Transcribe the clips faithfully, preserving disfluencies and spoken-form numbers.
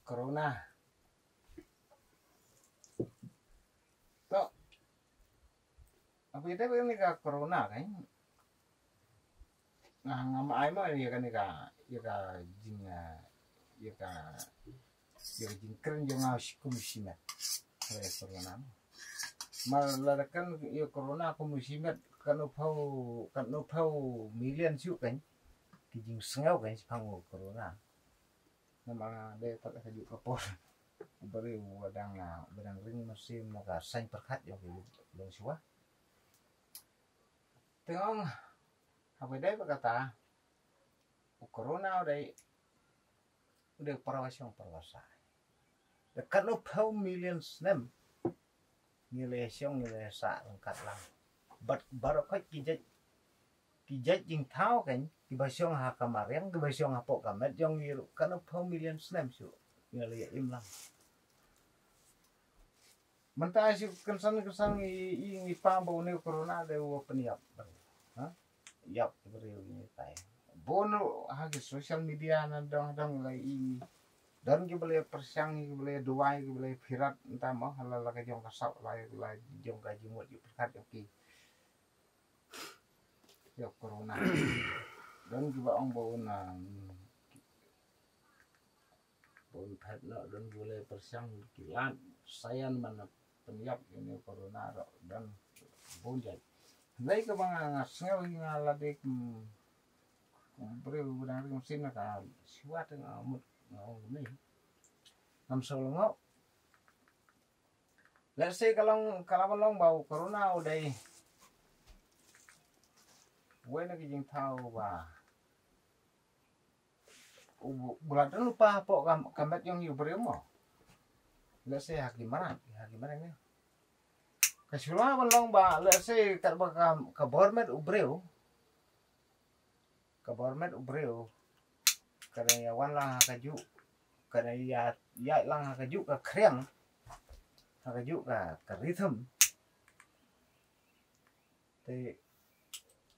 Corona. To, apa ita ni ka corona kan? Nga ngam ai ma ïa kane ka, ïa ka jing, ah, ïa ka, ïa ka jingkren jong nga shi kum shimet. Hynrei corona. Mar lada kren ïa corona kum shimet, katno phew, katno phew million shuh kan ki jingsngew kan shaphang u corona. Namar nga dei pat ka juk ka por u briew uba dang, ah, uba dang ring mynsiem na ka saiñ pyrkhat jong ki longshuwa. Te nga ong haba dei ba kata, u corona u dei, u dei para shong para sah. Da katno phew million snem ngi la shong ngi la sah ryngkat lang. Bad baroh khoit ki jait, ki jait jingthaw kan, kiba shong ha ka mariang, kiba shong hapoh ka met jong ngi ruh, katno phew million snem shuh ngi la ïa im lang. Mynta shu kynsan kynsan ngi, ngi, ngi pam ba une u corona dei u pynïap briew. Ha? Ïap briew ngi tai. Bun ruh ha ki social media na dang dang la i. Don kiba la pyrshang, kiba la duwai, kiba la phirat, mynta mo ha la, la ka jong ka sap, la, la jong ka jingmut jingpyrkhat jong ki. Ïa corona. Don kiba ong ba un, ah, bun phet noh, don kiba la pyrshang ki lad saian ban pynïap ïa une u corona ruh, don bun jait. Hynrei kaba nga, nga sngew hi nga la dei kum, kum briew ba dang ring mynsiem na ka shuwa te nga mut nga ong kumne. Ngam sngewlyngngoh. Let's say ka long, ka la ban long ba u corona u dei uwei na ki jingthaw ba u, u la don lypa hapoh ka, ka met jong u briew mo. Let's say ha ki mrad, ha ki mrad ne. Ka shu la ban long ba, let's say katba ka, ka bor met u briew, ka bor met u briew ka dang ïa wan lang ha kajuh, ka dang ïa, ïa lang ha kajuh ka khriang, ha kajuh ka, ka rhythm. Te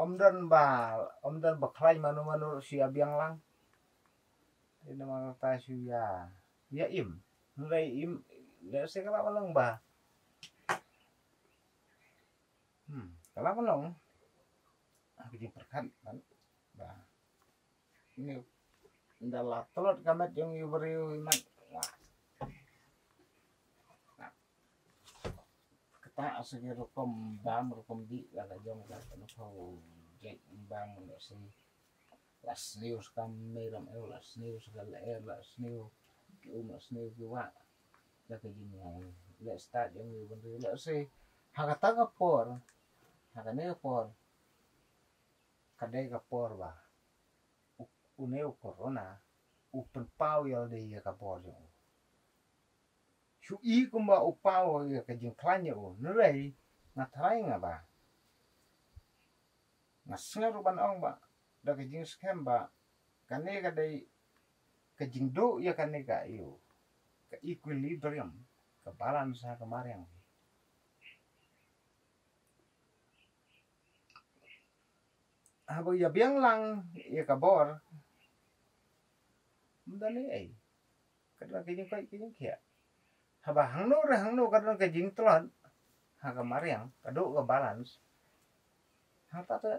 ym don ba, ym don ba khlaiñ mano mano shu ïa biang lang. Te namar kata shu ïa, ïa im. Hynrei im, let's say ka la ban long ba, hmm, ka la ban long ha ka jingpyrkhat ban ba, ni, ynda la tlot ka met jong u briew i mat. Kata sa ki rukom bam rukom dih la ka jong ka, kano ka u jait bam, la si, la sniew sa ka mei ram ew, la sniew sa ka lyer, la sniew ki um, la sniew ki wah. La ka jing, eh, la start jong u briew, la si ha kata ka por, ha kane ka por ka dei ka por ba u, une u corona u pynpaw ïa lade ïa ka bor jong u. Shu i kumba u paw ïa ka jingkhlaiñ ïa u, hynrei nga tharai nga ba, nga sngew ruh ban ong ba da ka jingskhem ba kane ka dei ka jingduh ïa kane ka, ïa u, ka equilibrium, ka balance ha ka mariang. Haba ïa biang lang ïa ka bor, ym don ei ei, ka don ka jingkoit ka jingkhiah. Haba hangno re hangno ka don ka jingtlot ha ka mariang, ka duh ka balance, hangta te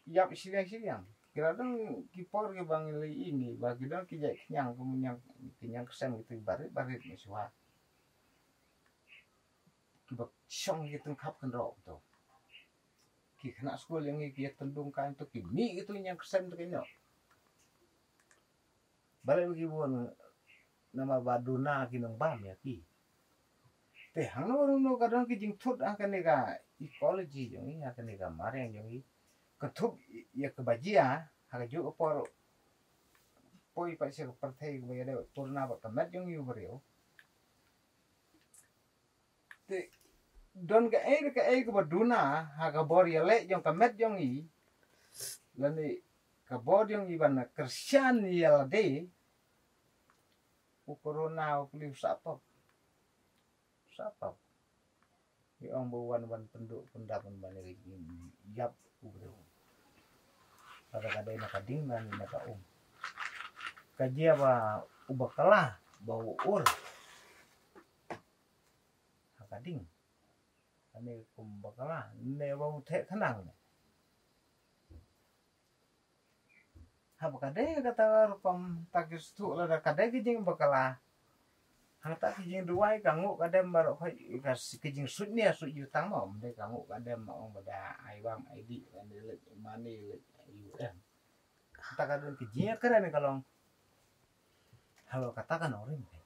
ïap shiliang shiliang. Ki la don ki por kiba ngi la ïohi ba ki don ki jait khñiang, kum ñiang, ki ñiang ksem, kitu barit barit mynshuwa. Kiba shong ki tyngkhap kynroh to. Ki khynnah skul ïa ngi ki ïa tyndung kan to, ki mih kitu ñiang ksem to ki noh. Balei ba ki bun? Namar ba duna ki nongbam ïa ki. Te hangno hangno ka don ki jingthut ha kane ka ecology jong ngi, ha kane ka mariang jong ngi. Ka thut ïa kaba jia ha kajuh ka por. Poi pat sha ka pyrthei kaba ïadei bad corona bad ka met jong ngi u briew. Te don kaei kaei kaba duna ha ka bor ïaleh jong ka met jong ngi, lane ka bor jong ngi ban kyrshan ïa lade. U corona u kylli u sah pop. U sah pop. Ngi ong ba u wan ban pynduh pyndap ban ïap u briew. Lada ka dei na ka ding lane na ka um. Ka jia ba u bakla ba u ur ha ka ding. Kane kum bakla ne ba u theh khnang ne. Haba ka dei kata ka rukom ta ki sthu lada ka dei ki jingbakla. Hangta ki jingduwai ka nguh ka dem baroh khoit ka s-, ki jingsuid nia suid jutang mo. Ym dei ka nguh ka dem ma ong ba da ai wang ai dih, ka dei leit mane leit U M. Hangta ka don ki jingkren ka long. Haba kata ka nongrim ka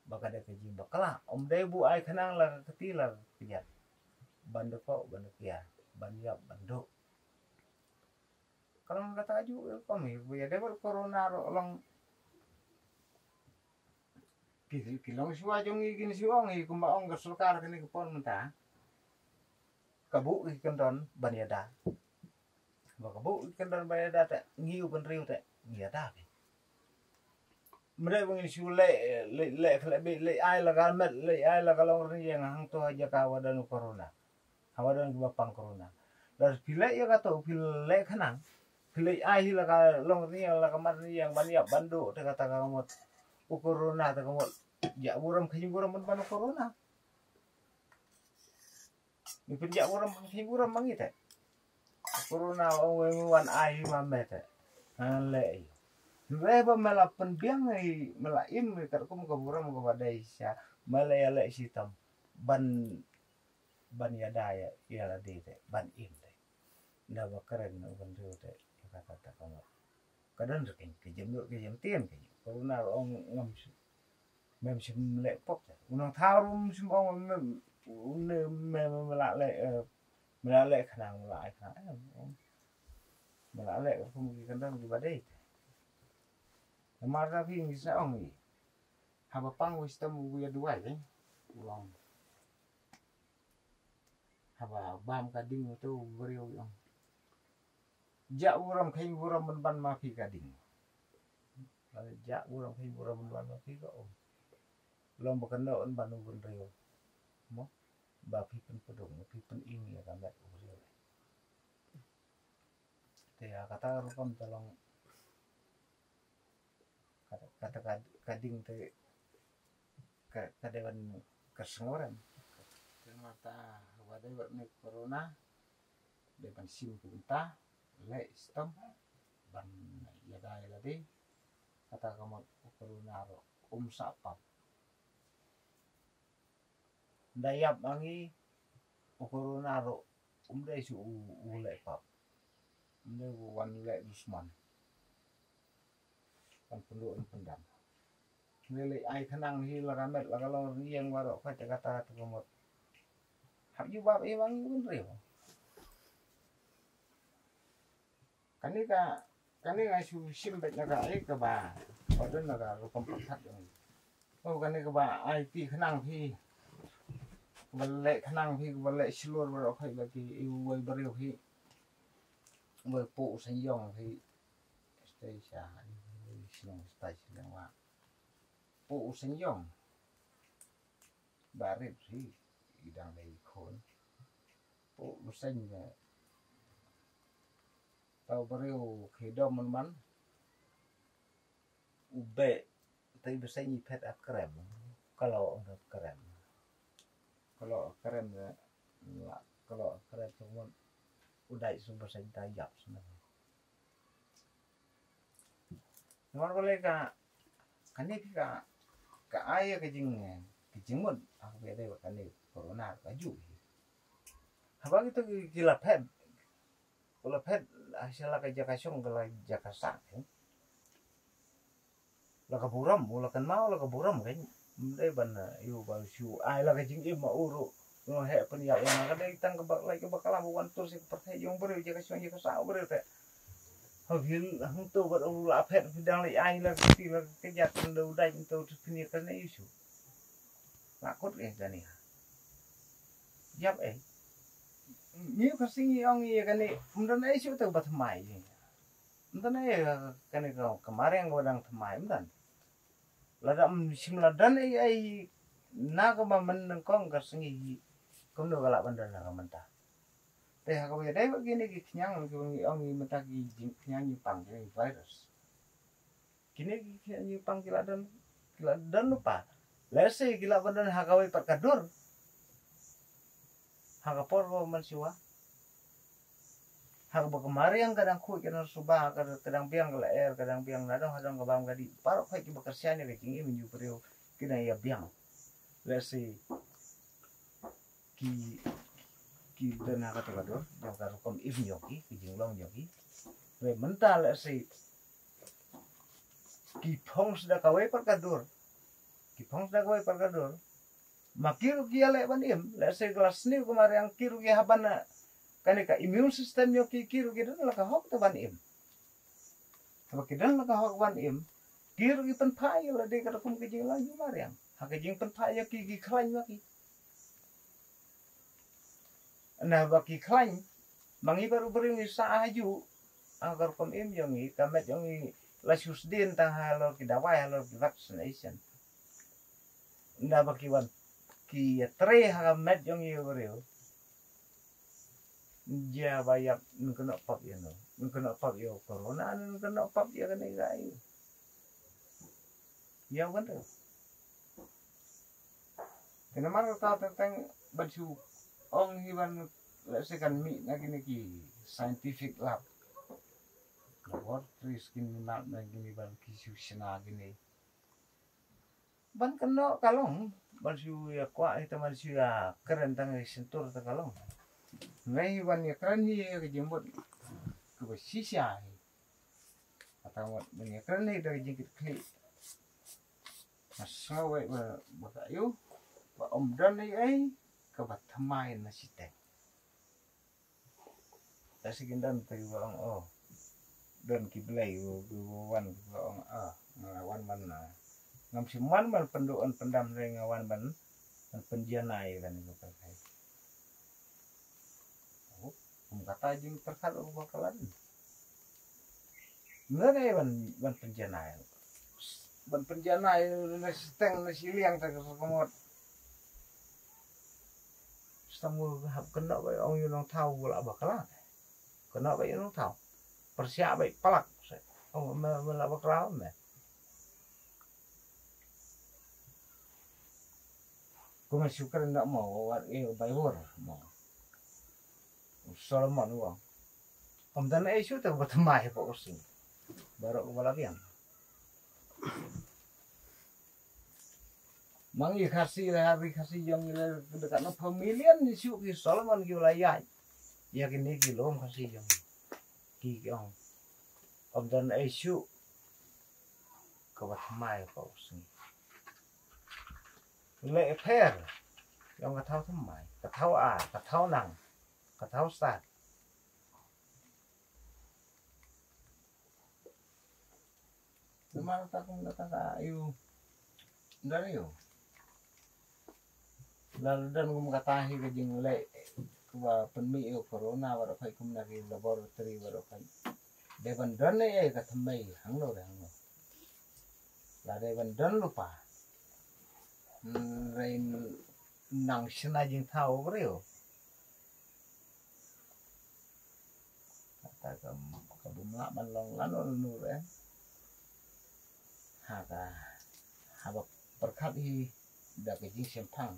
ba ka dei ka jingbakla. Ym dei bu ai khnang la ka kti la ka kjat. Ban da koh ban da kiar, ban ïap ban duh. Ka long kata ju, eh, kum hi, ba ïa dei bad corona ruh long. Ki, ki long shuwa jong ngi kin shuwa ngi kumba ong ka sorkar kane ka por mynta. Ka buh ki kyndon ban ïada. Ba ka buh ki kyndon ban ïada te ngi u bynriew te ngi ïada phi. Mrei ba ngin shu leh, leh, leh, leh, leh ai la ka met, leh ai la ka long rynïeng hangto ha jaka wa don u corona. Hawa don kiba pang corona. Lada phi leh ïa kato, phi leh khnang. Phi leh ai hi la ka long rynïeng, la ka mat rynïeng, ban ïap ban duh, te kata ka mut. U corona te ka mut. Ïa burom khaïi burom ban ban u corona. Ni pynjah burom, pynjah burom ma ngi te. Corona ong wei ngi wan ai ma me te. Ngan leh. Leh ba me la pynbiang i, me la im i katkum ka burom kaba dei sha. Me la ïaleh shitom ban, ban ïada ïa, ïa lade te ban im te. Naba kren u bynriew te ïa kata kata ka mut. Ka don ruh kein ka jingmut ka jingtieng kein. Corona ruh ong ngam shym, mem shym leh pop te. U nongthaw ruh um shym ong mem, une mem me la leh, eh, me la leh khnang, me la ai khnang. Eh, me la leh ruh kum ki kyndon kiba dei te. Namar da phi ngi sa ong i. Haba pang u shitom u ïa duwai kein. U long. Haba bam ka ding uto u briew u ong. Jah burom kheiñ burom ban ban ma phi ka ding. Jah burom kheiñ burom ban ban ma phi ka ong. Long ba kane un ban u bynriew. Mo ba phi pynpdung, phi pynim ïa ka met u briew. Te ïa kata ka rukom te long. Kata, kata ka, ka ding te ka, ka dei ban ka sngewrem. Te namar ta ba dei bad ne corona dei ban shim ki bynta leh shitom ban ïada ïa lade. Kata ka mut u corona ruh um sah pap. Da ïap ma ngi u corona ruh um dei shu u, u leh pap. Um dei u wan leh dusman. Kan pynduh in pyndam. Lei lei ai khnang hi la ka met la ka long rynïeng baroh ka jaka ta tu ka mut. Hap ju bap i ma ngi un riew. Kane ka, kane nga shu shim beit na ka, eh, kaba, ba don na ka rukom pyrkhat jong ngi. Oh, kane kaba ai ti khnang phi. Kaba leh khnang phi, kaba leh shlur baroh phi ba ki, i uwei briew phi. Uwei pu u seng yong phi. Stay sha, i shnong stay shnong wa. Pu u seng yong. Barit hi, i dang dei khun. Pu u seng ne. Tau briew khie dom man man. U beh, tei u seng i phet a krem. Ka lo ong krem. Ka lo krem ne. La, ka lo krem tu mon. U dai su u seng ta ïap su ne. Namar ba lei ka, kane ka, ka ai ka jing, ka jingmut, ah, ka dei ba kane corona ka ju. Haba kito ki, ki la phet, u la phet, ah, sha la ka jaka shong, ka la jaka sah, eh. La ka burom, u la kynmaw, la ka burom, kan. Dei ban, eh, ïoh ba shu, ai la ka jingim ma u ruh. Nga heh pynïap ïa nga ka dei tang kaba, like, kaba klam wan tur sha ka pyrthei jong briew, jaka shong jaka sah briew te. Ha phin hangto bad u la phet phi dang leit ai la ka kti la ka kjat, phin da u dait nto phin ïa kane issue. Nga kut ïa kane. Ïap eh. Ngi ka sngi ong ïa kane, ym don issue te ba thymmai. Ym don ïa kane ka, ka mariang ba dang thymmai, ym don. Lada ym shim la don ei ei na ka ba mynnyngkong ka sngi hi. Kumno ka lah ban don na ka mynta. Te ha kaba ïadei bad kine ki khñiang kiba ngi ong ngi mynta ki jingkhñiang jingpang kine ki virus. Kine ki, ki, ki pang ki la don, ki la don lypa. Lehse ki la ban don ha kawei pat ka dur. Ha ka por kaba mynshuwa. Ha kaba ka mariang ka dang khuid, ka dang suba, ka, ka dang biang ka lyer, ka dang biang na dong ha dong ka bam ka dih. Baroh khoit kiba kyrshan ïa ka jingim jong u briew ki dang ïa biang. Lehse ki, ki don ha kata ka dur jong ka rukom im jong ki, ki jinglong jong ki. Hynrei mynta lehse ki phong sha kawei pat ka dur. Ki phong sha kawei pat ka dur. Ma ki ruh ki ïaleh ban im, lehse ka la sniew ka mariang, ki ruh ki hap ban, eh, kane ka immune system jong ki, ki ruh ki don la ka hok te ban im. Haba ki don la ka hok ban im, ki ruh ki pynphai ïa lade ka rukom ka jinglong jong mariang. Ha ka jingpynphai ïa ki, ki khlaiñ ma ki. Naba ki khlaiñ ma ngi baroh briew ngi sah ha ju. Ha ka rukom im jong ngi, ka met jong ngi la shu sdien tang halor ki dawai, halor ki vaccination. Naba ki wan ki ïatrei ha ka met jong ngi briew. Ïa ba ïap, ngi kynnoh pap ïa no, ngi kynnoh pap ïa u corona, ngi kynnoh pap ïa kane ka aïu. Ïa u kan tu. Kane mar kata teng teng ban shu ong hi ban, lehse kan mih na kine ki scientific lab, laboratories, kine mar na kine ban ki shu shna kine. Ban kynnoh ka long, ban shu ïa kwah hi te ban shu ïa kren tang ïa shyntur te ka long. Ngi hi ban ïa kren hi ïa ka jingmut kaba shisha hi. Kata ngut ban ïa kren hi da ka jingkitkhlieh. Nga sngew ba, ba, ba ka aïu, ba ym don ei ei kaba thymmai na shiteng. Te shi kin don te kiba ong, oh, don ki blei, kiba wan kiba ong, ah, nga wan ban, ah, ngam shym wan ban pynduh ban pyndam, hynrei nga wan ban, ban pynjanai kane ka pyrthei. Oh, kum kata jingpyrkhat uba ka la don. Nga dei ban, ban pynjanai. Ban pynjanai na shiteng na shiliang te ka mut. Stam u hap kynnoh ba ong ïa u nongthaw u la bakla. Kynnoh ba ïa u nongthaw. Pyrshah ba ïa palak. Ong me, me la bakla me. Kumne shu kren da mo, wat e bai wor mo. U Solomon u ong. Ym don ei shuh te ba thymmai hapoh u sing. Baroh ba la biang. Ma ngi Khasi la, ri Khasi jong ngi la, da katno phew million shuh ki Solomon ki la ïaid. Ïa kine ki lum Khasi jong ngi. Ki, ki ong. Ym don ei shuh kaba thymmai hapoh u sing. Leh pher. Ïa ka thaw thymmai, ka thaw ar, ka thaw nang, ka thaw stad. Namar kata kum kata ka aïu. Don aïu. Lada don kum kata hi ka jingleh kaba pynmih ïa u corona baroh khoit kum na ki laboratory baroh khoit. Dei ban don ei ei ka thymmai hangno re hangno. La dei ban don lypa. Hynrei nang shna jingthaw u briew. Kata ka, ka bym lah ban long lano lano re. Ha ka, haba pyrkhat hi da ka jingshemphang.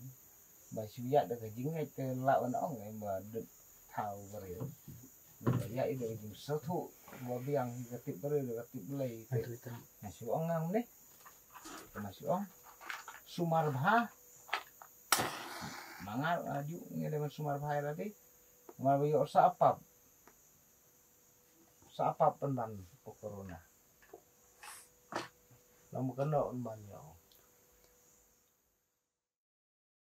Ba shu ïa da ka jingngeit te lah ban ong em ba dut thaw briew. Ba ïa i da ka jingsngewthuh ba biang hi ka tip briew da ka tip Blei. Nga shu ong ngan ne. Nga shu ong. Sumar bha. Ma nga, ah, ju ngi dei ban sumar bha ïa lade. Namar ba ïoh sa pap. Sa pap pynban u corona. Lam kano pynban ïoh.